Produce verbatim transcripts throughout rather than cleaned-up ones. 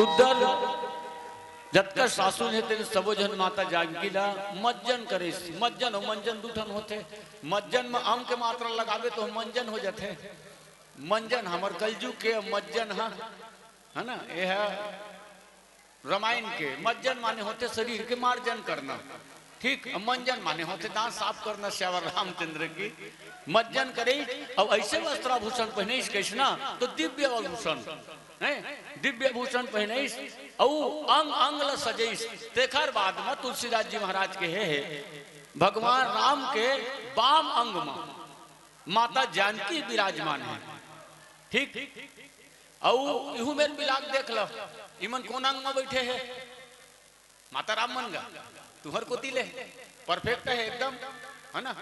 उधर जतका सासु हे तेन सबो झन माता जानकी ला मज्जन करेस। मज्जन अउ मंजन दू ठन होथे। मज्जन म अम के मात्रा लगाबे तो मंजन हो जाथे। मंजन हमर कलजुग के मज्जन ह, है ना? ये ह रामायण के। मज्जन माने होथे शरीर के मार्जन करना। ठीक, अउ मंजन माने होथे दांत साफ करना। श्यावर रामचंद्र की मज्जन करे अउ ऐसे वस्त्राभूषण पहने, कैसना तो दिव्य आभूषण है, दिव्य भूषण पहने अउ अंग अंग ल सजइस। तेखर बाद म तुलसीदास जी महाराज के हे, हे भगवान राम के बाम अंग म माता जानकी विराजमान है। ठीक, अउ इहू मेर मिला के देख लो, इमन कोन अंग म बैठे हे? माता राम मन गा, तुहर कोती ले परफेक्ट हे एकदम, है ना?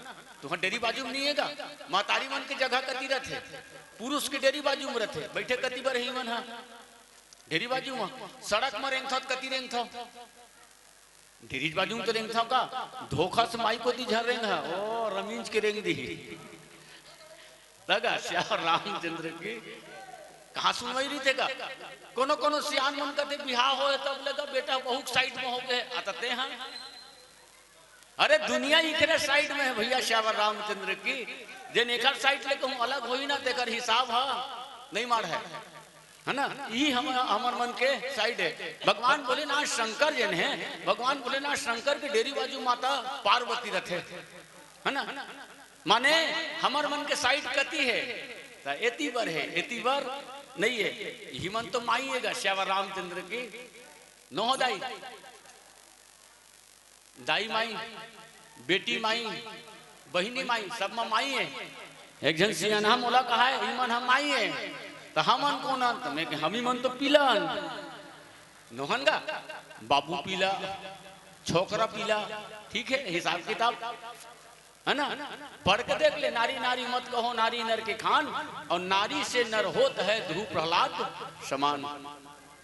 तुहर डेरी बाजू में नहीं हे गा, महतारी मन के जगह कती रथे, पुरुष के डेरी बाजू में रथे, बैठे कती बर हे इमन हा? डेरी बाजू में। सड़क में रेंगथव त कती रेंगथव? डेरी बाजू में तो रेंगथव का? धोखा से माई कोती झन रेंग हा, ओ रमीज के रेंग दी। लगा श्यावर रामचंद्र की। कहाँ सुनवाई रहिथे का? कोनो कोनो सियान मन कथे बिहाव होए तब लगा बेटा बहू के साइड में हो गए, अतते हाँ। अरे दुनिया इकरे साइड में है भैया, श्यावर रामचंद्र की। जेन एकर साइड ले कहूँ अलग होई ना, तेकर हिसाब ह नहीं माढ़े, है ना? ई हम, हमर मन के साइड है। भगवान भोलेनाथ शंकर जेन है, भगवान भोलेनाथ शंकर के डेरी बाजू माता पार्वती रथे, है ना? माने हमर मन के साइड कती है, त एती बर है, एती बर नहीं है। इही मन तो माई है गा श्यावर रामचंद्र की। नोह दाई, दाई माई, बेटी माई, बहिनी माई, सब म माई है। एक झन सियान ह मोला कहा है, "इमन ह माई है, त हमन कोन हन?" त मैं कहे, "हमी मन तो पीला हन।" नोहन गा, बाबू पीला, छोकरा पीला, ठीक है, हिसाब किताब, है ना? पढ़ के देख ले, "नारी नारी मत कहो, नारी नर के खान, और नारी से नर होत है ध्रुव प्रहलाद समान।"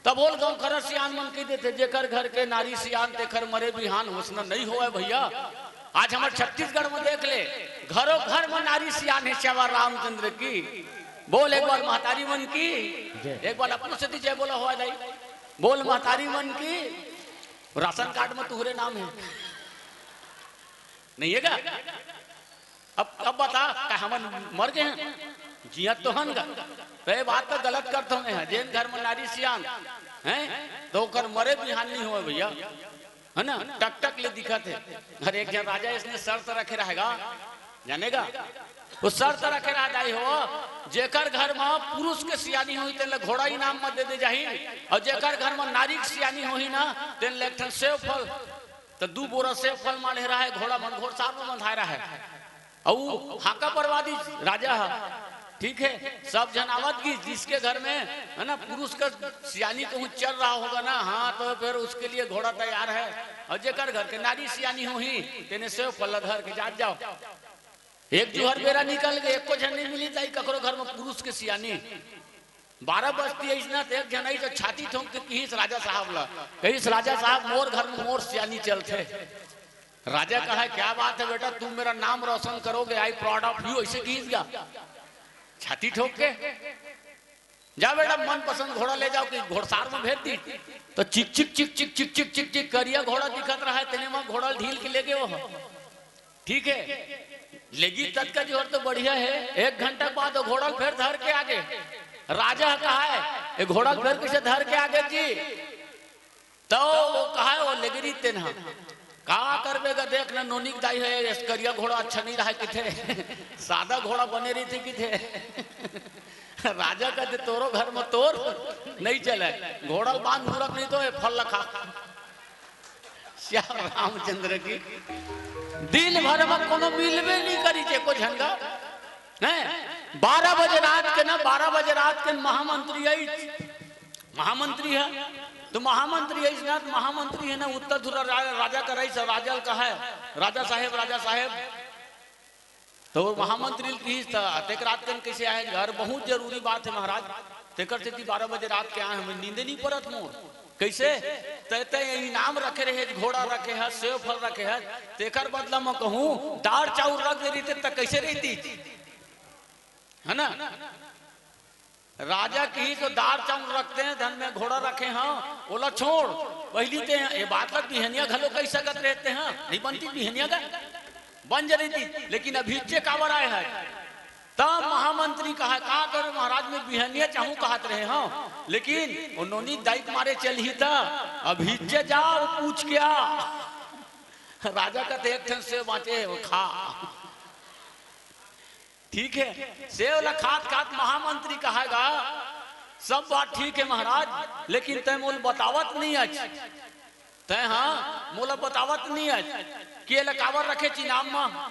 तब बोल गाँव खरा सियान मन कह देथे, "जेकर घर के नारी सियान, तेकर मरे बिहान होसना नहीं होवे भैया।" आज हमर छत्तीसगढ़ में देख ले, घरों घर में नारी सियान है, श्यावर रामचंद्र की। बोल एक बार महतारी मन की, जय। एक बार अपनों से दी जय बोला हुआ दाई। बोल महतारी मन की। राशन कार्ड में तुहरे नाम है, नहीं है क्या? अब, अब बता, का हमन मर गए हैं? जियत तो हन गा। तो ये बात तो गलत करत हूँ मैं, जेन घर में नारी सियान है, तो ओकर मरे बिहान नहीं होवे भैया, है ना? टकटक ले दिखत है। अरे एक झन राजा इसने शर्त रखे रहेगा, जानेगा? वो शर्त रखे रहा दाई हो, जेकर घर में पुरुष के सियानी होही, तेन ला घोड़ा इनाम में दे दे जाही, और जेकर घर में नारी के सियानी होही ना, तेन ला एक ठन सेव फल, तो दू बोरा सेव फल माढ़े रहा है, घोड़ा मन घोड़सार में बंधाए रहा है। अउ हाका परवादी राजा ह, ठीक है, सब झन आवत गिस, जिसके घर में, है ना, पुरुष का सियानी कहूँ चल रहा होगा ना, हाँ, तो फिर उसके लिए घोड़ा तैयार है। और जेकर घर के नारी सियानी होही, तेने सेव फल धर के जात जाओ। एक जुहर बेरा निकल गए, एको झन नहीं मिली दाई ककरो घर में पुरुष के सियानी। बारह बजती अइस ना, त एक झन अइस त छाती ठोंक के किहिस राजा साहब ला, कहिस, "राजा साहब, मोर घर में मोर सियानी चलथे।" राजा कहा, "क्या बात है बेटा, तुम मेरा नाम रोशन करोगे, I proud of you," ऐसे किहिस गा, छाती ठोंक के। "जा बेटा, मनपसंद घोड़ा ले जाओ," कि घोड़सार में भेज दी। तो चिक चिक चिक चिक चिक चिक चिक चिक करिया घोड़ा दिखत रहा है, तेने वहां घोड़ा ढील के ले गए वो। ठीक है, लेगी ततका जोर तो बढ़िया है। एक घंटा के बाद वो घोड़ा फेर धर के आगे। राजा कहा है, "ये घोड़ा फेर किसे धर के आगे जी?" तो वो कहा है, "वो लेगरी तेन हा।" "का करबे गा, देख ना, नोनिक दाई है, ये करिया घोड़ा अच्छा नहीं रहा किथे, सादा घोड़ा बने रही थी किथे।" राजा कहते, "तोरो घर में तोर नहीं चले, घोड़ा बांध मूरख नहीं तो ये फल लखा।" श्याम रामचंद्र की। दिन भर में कोनो मिलबे नहीं करी जे को झंडा। हैं? बारह बजे रात के ना, बारह बजे रात के महामंत्री आई, महामंत्री है, तो महामंत्री आई ना, तो महामंत्री है ना, उत्तर धुरा रा-, राजा का रईस, राजा का है, "राजा साहेब, राजा साहेब।" तो वो महामंत्री ल किहिस, "त अतेक रात कन कइसे आए?" "घर बहुत जरूरी बात है महाराज, तेकर सेती बारह बजे रात के आए हन, नींदे नहीं परत मोर।" "कइसे?" "तय तय इनाम रखे रहे, घोड़ा रखे हस, सेव फल रखे हस, तेकर बदला म कहूँ दार चाउर रख दे रहिते त कइसे रहिती?" है ना? राजा किहिस तो दार चाउर रखते हैं, धन में घोड़ा रखे हैं, ओला छोड़। पहिली ते ये बात ला बिहनिया घलो कहि सकत रहे ते हैं, नहीं बनतिस बिहनिया का? बन जरतिस, लेकिन अभीच्चे काबर आए हैं? तब महामंत्री कहा, "का करो महाराज, मैं बिहनिया चाहूं कहत रहे हंव, लेकिन ओ नोनी दाई के मारे चलही त अभीच्चे जाव पूछ के आ।" राजा कथे, "एक ठन सेव बांचे हे, वो खा।" ठीक है, सेव ला खात खात महामंत्री कहा गा, "सब बात ठीक है महाराज, लेकिन तैं मोला बतावत नहीं अस। तैं, हाँ, मोला बतावत नहीं अस कि एला काबर रखे हस इनाम म।"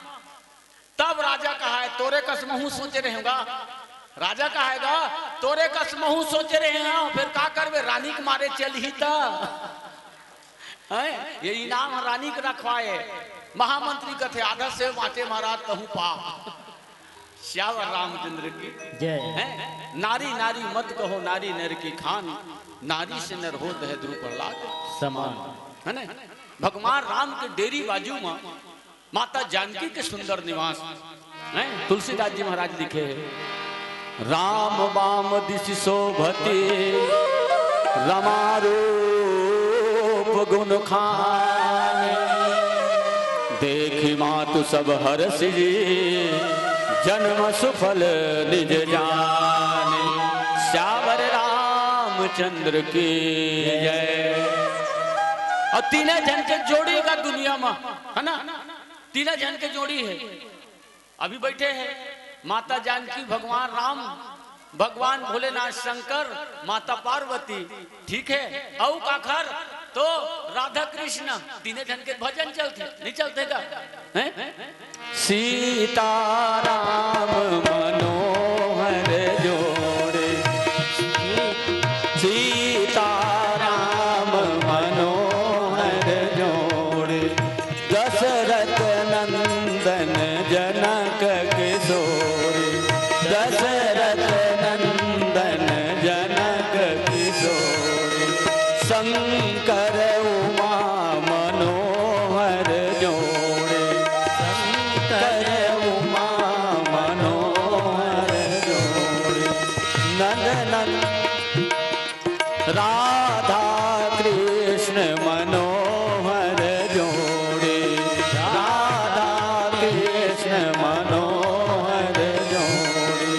तब राजा कहा है, "तोरे कस महूं सोचे रहे हंव गा।" राजा कहा है गा, "तोरे कस महूं सोचे रहे हंव, फेर का करबे, रानी के मारे चलही त।" हैं? ये इनाम ह रानी के रखवाए। महामंत्री कथे, "आधा सेव बांचे महाराज, तहूं पा।" सियावर रामचंद्र की। जय। हैं? "नारी नारी मत कहो, नारी नर की खान, नारी से नर होत है ध्रुव प्रहलाद समान।" है ना? भगवान राम के डेरी बाजू म माता जानकी के सुंदर निवास हैं, तुलसीदास जी महाराज लिखे हैं, "राम बाम दिसि सोभति रमा रूप गुन खान। देखि मातु सब हरसि जन्म सुफल निज जान।" श्यावर रामचंद्र की जय। अउ तीने झन के जोड़ी का दुनिया म, है ना? तीने झन के जोड़ी हे, अभी बइठे हे, माता जानकी, भगवान राम, भगवान भोलेनाथ शंकर, माता पार्वती, ठीक हे, अउ काखर तो राधा कृष्ण, तीने झन के भजन चलथे, नहीं चलथे का? हैं? सीता राम मनोहर जोड़े, सीता राम मनोहर जोड़े, दशरथ नंदन जनक किशोर, दशरथ नंदन जनक किशोर, शंकर उमा मनोहर जोड़े, शंकर उमा मनोहर जोड़े, नंदन राधा कृष्ण मनोहर जोड़े, राधा कृष्ण मनोहर जोड़े,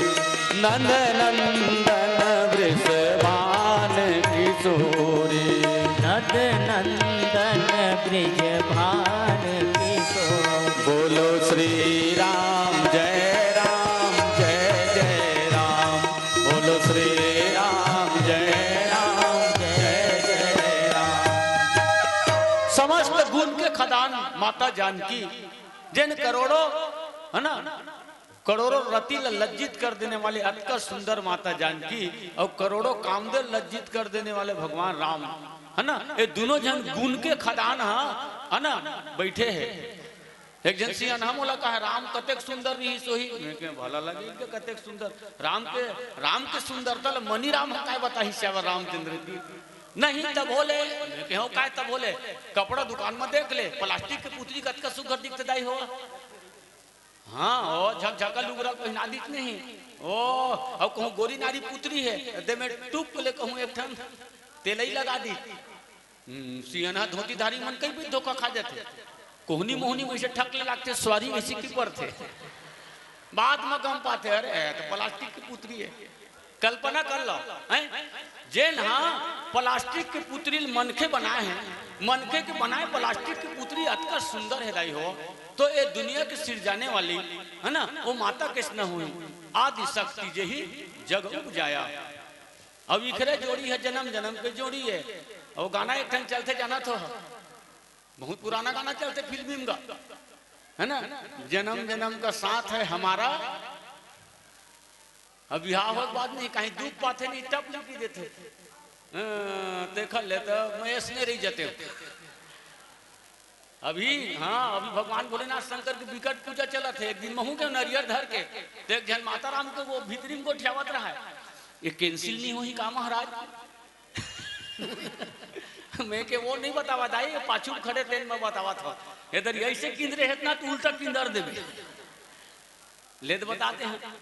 नंद नंदन वृषभान किशोरी। नंद नंदन वृषभान किशोरी। बोलो श्री राम, जय राम, जय जय राम। बोलो श्री राम, जय राम, जय जय राम। समस्त गुण के खदान माता जानकी, जेन करोड़ों, है ना, करोड़ों रति ला लज्जित कर देने वाले अतका सुंदर माता जानकी अउ करोड़ों कामदेव लज्जित कर देने वाले भगवान राम, है ना, ये दोनों झन गुण के खदान हा, है ना, बइठे हे। एक झन सियनहा मोला कहा, "राम कतेक सुंदर रहिस होही।" मैं कहे, "भला लगे इनके कतेक सुंदर।" राम के, राम के सुंदरता ल मनी राम ह काय बताही श्यावर रामचंद्र की? नहीं तब होले। मैं कहे, "हो काय तब होले? कपड़ा दुकान म देख ले, प्लास्टिक के पुतरी कतका सुघर दिखथे दाई हो।" हाँ, ओ झकझका लुगरा पहिना दीच नहीं। ओ, अउ कहूँ गोरी नारी पुतरी हे, दे में टूप ले कहूँ एक ठन तेलई लगा दी। हम्म, सियनहा धोतीधारी मन कई भी धोखा खा जाथे। कोहनी मोहनी वइसे ठक ले लागथे, स्वारी वइसे की परथे। बाद म गम पाथे, "अरे, ए तो प्लास्टिक के पुतरी हे।" कल्पना कर लो, हैं? जेन हा प्लास्टिक के पुतरी ल मनखे बनाए हे, मनखे के बनाए प्लास्टिक के पुतरी अतका सुंदर हे दाई हो, तो ये दुनिया के सिरजाने वाली, है ना, वो माता कइसना होही? आदि शक्ति जेही जग उपजाया। अब इखरे जोड़ी हे, जनम जनम के जोड़ी हे। अउ गाना एक ठन चलथे, जानत हो, बहुत पुराना गाना चलथे फिल्मी म गा, है ना, "जनम जनम का साथ है हमारा।" अब बिहाव होय के बाद नहीं, कहीं दुख पाथे नहीं, टप लिखी देथे। हाँ, देखल ले तो मैं ऐसने रही जाते हूँ। अभी, हाँ, अभी भगवान भोलेनाथ शंकर के बिकट पूजा चलत हे। एक दिन महू के नरियर धर के, तो एक झन माता राम के वो भीतरी में गोठियावत रहा है, "ये cancel नहीं होही का महाराज?" मैं के, "वो नहीं बतावा दाई, ये पाछू खड़े तेन में बतावा था। इधर यही से किंदरे हेत ना, तू उल्टा किंदर देवे।" ले तो बताते हैं।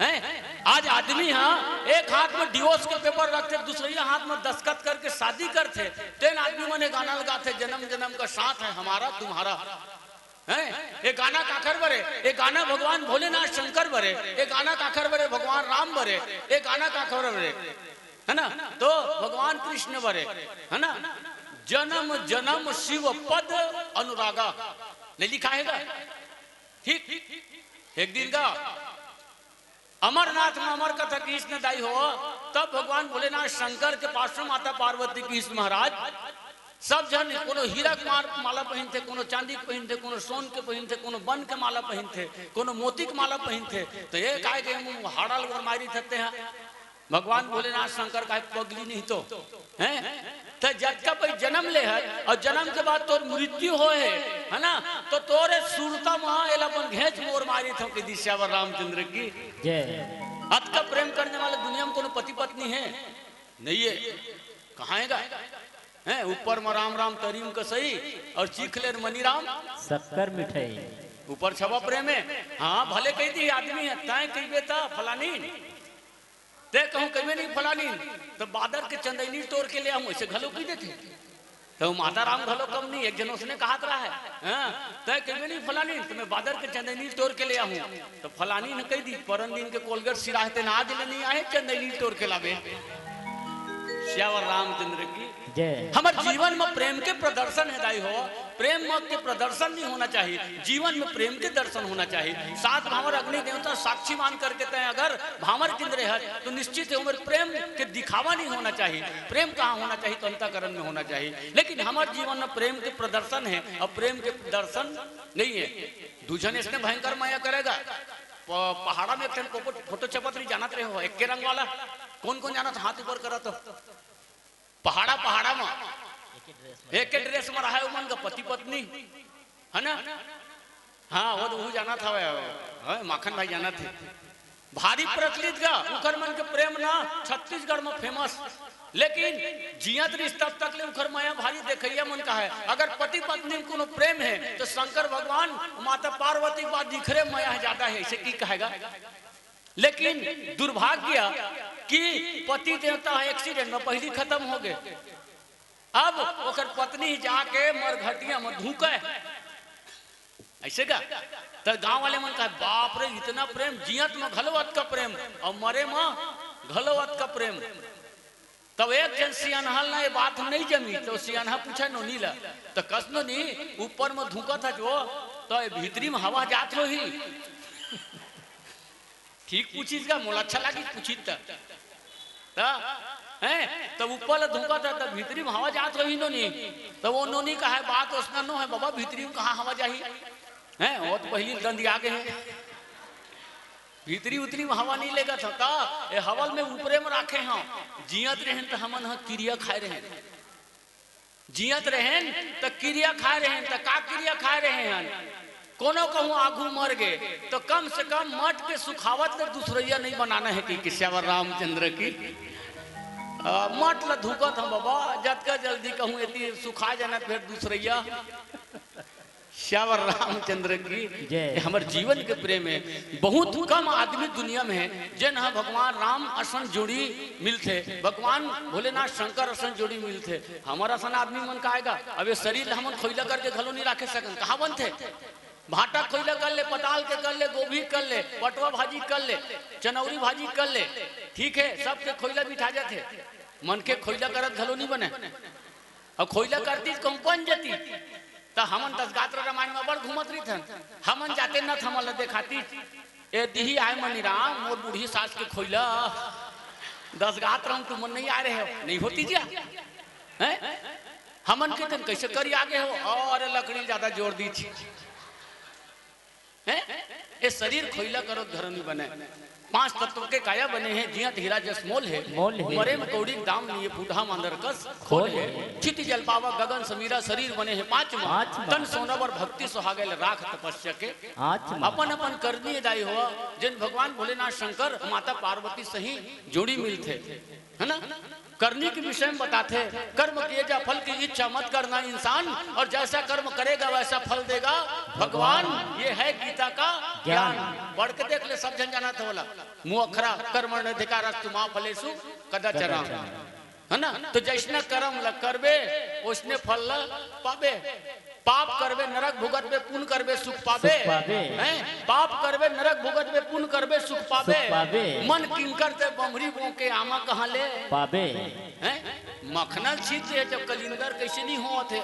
हैं? आज आदमी ह एक हाथ में डिवोर्स के पेपर रखथे, दूसरे हाथ में दस्तखत करके शादी करथे, तेन आदमी मन ये गाना ल गाथे, "जन्म जन्म का साथ है हमारा तुम्हारा।" हैं? ये गाना काखर बरे? ये गाना भगवान भोलेनाथ शंकर बरे। ये गाना काखर बरे? भगवान राम बरे। ये गाना काखर बरे? है ना? तो भगवान कृष्ण बरे, है ना? "जन्म जन्म शिव पद अनुरागा।" नहीं लिखा है का? ठीक, एक दिन का अमरनाथ में अमर कथा कृष्ण दाई हो, तब भगवान भोलेनाथ शंकर के पास में माता पार्वती कृष्ण महाराज, सब झन कोनो हीरा के मार-, माला पहिनथे, कोनो चांदी के पहिनथे, कोनो सोन के पहिनथे, कोनो बन के माला पहिनथे, कोनो मोती के माला पहिनथे। तो ये काय के मुंह हाड़ल और मारी थते हैं? भगवान भोलेनाथ शंकर का पगली नहीं तो, हैं? त जतका पै जन्म ले है और जन्म के बाद तोर मृत्यु हो है, है ना? तो तोरे सुरता माँ एला अपन घेंच मोर मारी थो के दिश्यावर रामचंद्र की। जय। अतका प्रेम करने वाले दुनिया में कोनो पति पत्नी है? नहीं है। कहाँ है गा? हैं, ऊपर में राम राम तरीम कसई और चीख ले मनी राम शक्कर मिठाई। ऊपर छवा प्रेम है। हाँ, भले कही दी आदमी है, तय कहिबे त फलानी, ते कहूँ कहिबे नहीं फलानी, तो बादर के चंदैनी टोर के ले आऊँ, ऐसे घलो की देथे। तो माता राम घलो कम नहीं, एक जन उसने कहा रहा है, हाँ, तय कहिबे नहीं फलानी, तो मैं बादर के चंदैनी टोर के ले आऊँ। तो फलानी ने कह दी, "परन दिन के कोलगेट सिराहते ना आज ले नहीं आए, चंदैनी टोर के लावे।" श्यावर रामचंद्र की। जय। हमर जीवन में प्रेम के प्रदर्शन है दाई हो, प्रेम के प्रदर्शन नहीं होना चाहिए, जीवन में प्रेम के दर्शन होना चाहिए। सात भांवर अग्नि देवता साक्षी मान करके तय अगर भांवर किंद्रे है तो निश्चित है उमर प्रेम के दिखावा नहीं होना चाहिए। प्रेम कहाँ होना चाहिए? तो अंतःकरण में होना चाहिए। लेकिन हमारे जीवन में प्रेम के प्रदर्शन है और प्रेम के दर्शन नहीं है। दूजन इसने भयंकर माया करेगा। प-, पहाड़ा में एक ठन फोटो, फोटो छपत रही, जानत रहे हो, एक के रंग वाला। कौन कौन जानत, हाथ ऊपर करा तो। पहाड़ा, पहाड़ा में एक ड्रेस में रहा है, उमन का पति पत्नी, है ना? हाँ, वो तो वो जानत हवे, हाँ, माखन भाई जानत हे। भारी प्रचलित गा, उकर मन के प्रेम ना छत्तीसगढ़ में फेमस। लेकिन जियत रिस तब तक ले उकर माया भारी देखैया मन का है। अगर पति पत्नी में कोनो प्रेम है, तो शंकर भगवान, माता पार्वती के बाद इखरे माया ज्यादा है, इसे की कहेगा? लेकिन दुर्भाग्य कि पति देवता ह एक्सीडेंट में पहली खत्म हो गए। अब ओकर पत्नी जाके मरघटिया में धुके, ऐसे का? त गांव वाले मन कहे, "बाप रे, इतना प्रेम, जियत में घलो अतका प्रेम और मरे में घलो अतका प्रेम।" तब एक जन सियानहा ल ना ये बात नहीं जमी, तो सियानहा पूछे नोनी ला, "तो कस नोनी, ऊपर में धुकत ह जो, तो ये भीतरी में हवा जात होही?" ठीक पूछिस गा, मोला अच्छा लागिस पूछिस त। त, हैं? त ऊपर ले धुकत ह, त भीतरी में हवा जात होही नोनी। त वो नोनी कहे, "बात ओसना नो है बाबा, भीतरी में कहाँ हवा जाही?" हैं? वो तो पहली दंदिया गे हे। भीतरी उतरी में हवा नहीं लेगत ह। त ए हवा ल मैं ऊपरे में राखे हंव। जियत रहेन त हमन ह किरिया खाए रहेन। जियत रहेन त किरिया खाए रहेन, त का किरिया खाए रहे हन? कोनो कहूँ आगू मर गे, तो कम से कम मट के सुखावत ले दूसरैया नहीं बनाना है कि, कि श्यावर रामचंद्र की। आ, मट ल धुकत हम बाबा, जतका जल्दी कहूँ एती सुखा जाना फिर दूसरैया। श्यावर रामचंद्र की। जय। ये हमर जीवन के प्रेम है। बहुत कम आदमी दुनिया में है जेन ह भगवान राम असन जोड़ी मिलथे, भगवान भोलेनाथ शंकर असन जोड़ी मिलथे। हमर असन आदमी मन का आएगा? अब ये शरीर ल हमन खोइला करके घलो नहीं राखे सकन, कहाँ बनथे? भाटा खोइला कर ले, पताल के कर ले, गोभी कर ले, पटवा भाजी कर ले, चनौरी भाजी कर ले, ठीक है, सबके खोइला बिठा जाथे। मन के खोइला करत घलो नहीं बने। अउ खोइला करतीस कहूँ बन जती, त हमन दस गात्र रामायण में बड़ घूमत रहिथन। हमन जाते न त हमन ल देखातीस, "ए दिही आय मनीराम, मोर बूढ़ी सास के खोइला।" दस गात्र हम तुमन नहीं आए रहे हो, नहीं होती जिया। हैं? हमन के तन कैसे करी आगे हो? अरे लकड़ी ज्यादा जोर दी थी। हैं? ए शरीर खोइला करो धरनी बने। पांच तत्व के काया बने हैं, जियत हीरा जस मोल है। मोल है। मरे में कौड़ी दाम नहीं है, फूटहा मांदर कस खोल खोल है। है। क्षिति जल पावा गगन समीरा, शरीर बने हैं पांच मा। पांच मा। तन सोना बर भक्ति सुहागल राख तपस्या के। आच मा। अपन अपन करनी दाई हो, जिन भगवान भोलेनाथ शंकर माता पार्वती सही जोड़ी मिलथे, है ना? करनी के विषय में बताथे, कर्म किए जा फल की इच्छा मत करना इंसान, और जैसा कर्म करेगा वैसा फल देगा भगवान। ये है गीता का ज्ञान। ज्ञान। पढ़ के देख ले, सब झन जानत हे ओला। मोअखरा कर्मण्यधिकारस्तु मा फलेषु कदाचन। कदाचन। है ना? तो जैसना कर्म ला करबे, ओसने फल ला पाबे। पाप करबे, नरक भुगतबे, पुण्य करबे, सुख पाबे। सुख पाबे। हैं? पाप करबे, नरक भुगतबे, पुण्य करबे, सुख पाबे। सुख पाबे। मन किंकर ते बमरी बों के आमा कहाँ ले? पाबे। हैं? मखना ल छींच दे, जब कलिंदर कइसे नहीं होवत हे?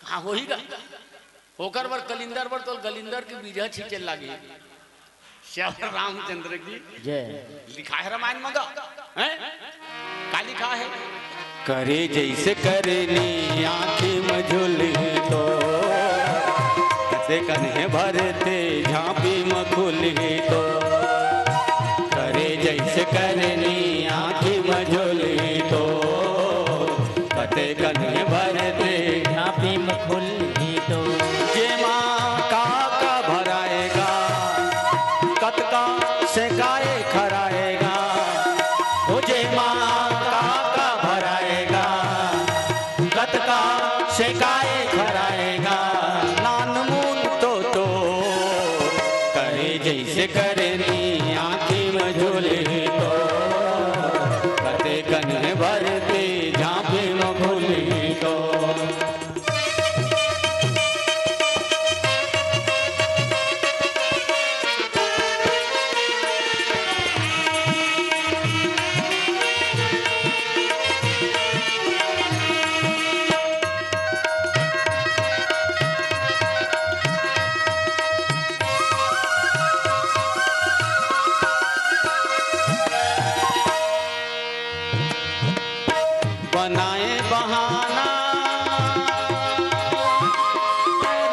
हाँ, होही गा। ओकर बर कलिंदर बर तो गलिंदर के बीजा छींचे लागी। श्याम रामचंद्र की जय। लिखा है रामायण में गा, हैं? का लिखा है? करे जैसे करनी आँखी में झुलही तो, कते कन्हे भरते झांपी में खुलही तो। करे जैसे करनी आँखी में झुलही तो, कते कन्हे भरते झांपी में खुलही तो। जेमा का का भराएगा, कतका सेकाए खराएगा। ओ जेमा का का भराएगा, कतका सेकाए खराएगा। नानमुन तो तो करे जैसे करनी आँखी में झुलही तो, कते कन्हे भरते झांपी में खुलही तो। बनाए बहाना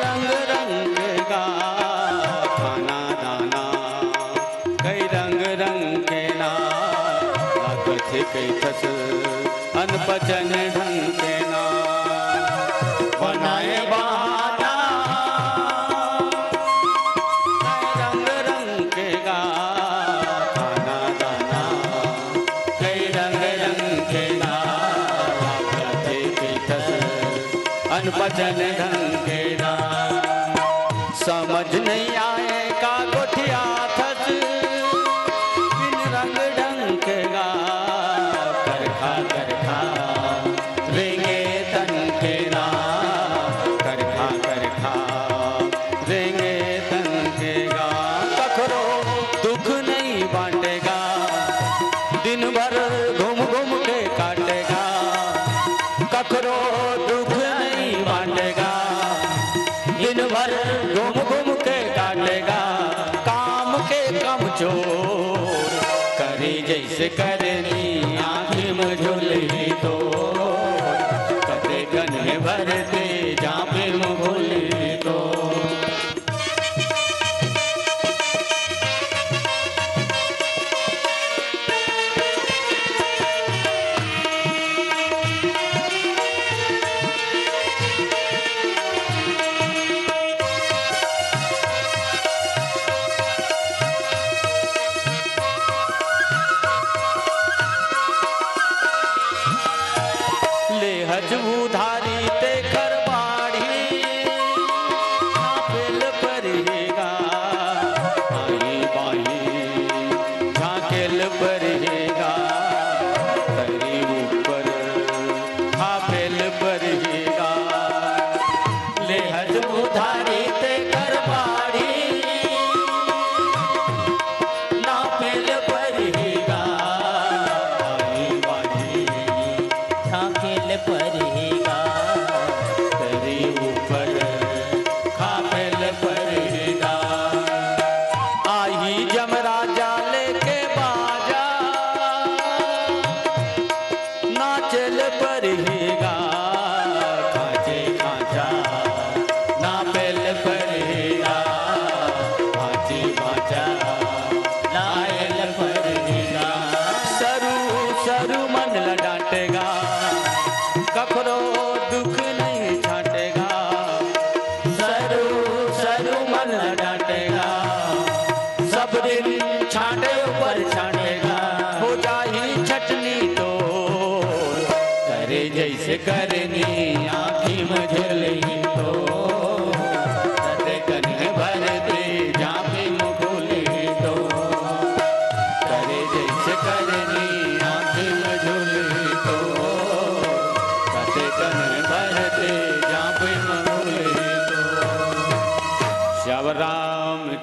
रंग रंग का, खाना दाना कई रंग रंग के ना, लागत हे कई ठस अनपचन ढंग के ना। बनाए बहाना रंग रंग के गा, खाना दाना कई रंग रंग के ना, लागत हे कई ठस अनपचन ढंग के ना। समझ नहीं आए का गोठियाथस, बिन रंग ढंग के गा, करखा करखा रेंगे तन के ना, करखा करखा रेंगे तन के गा। कखरो दुख नहीं बांटेगा, दिन भर घूम घूम के काटेगा। कखरो दुख नहीं बांटेगा, दिन भर घूम घूम के काटेगा। काम के कमजोर करी जैसे करनी, आँखी में झुलही तो, कते कन्हे भरते झांपी में खुलही तो। लेहज उधारी तेखर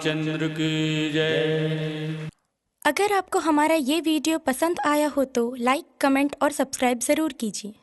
चंद्र की जय। अगर आपको हमारा ये वीडियो पसंद आया हो तो लाइक, कमेंट और सब्सक्राइब ज़रूर कीजिए।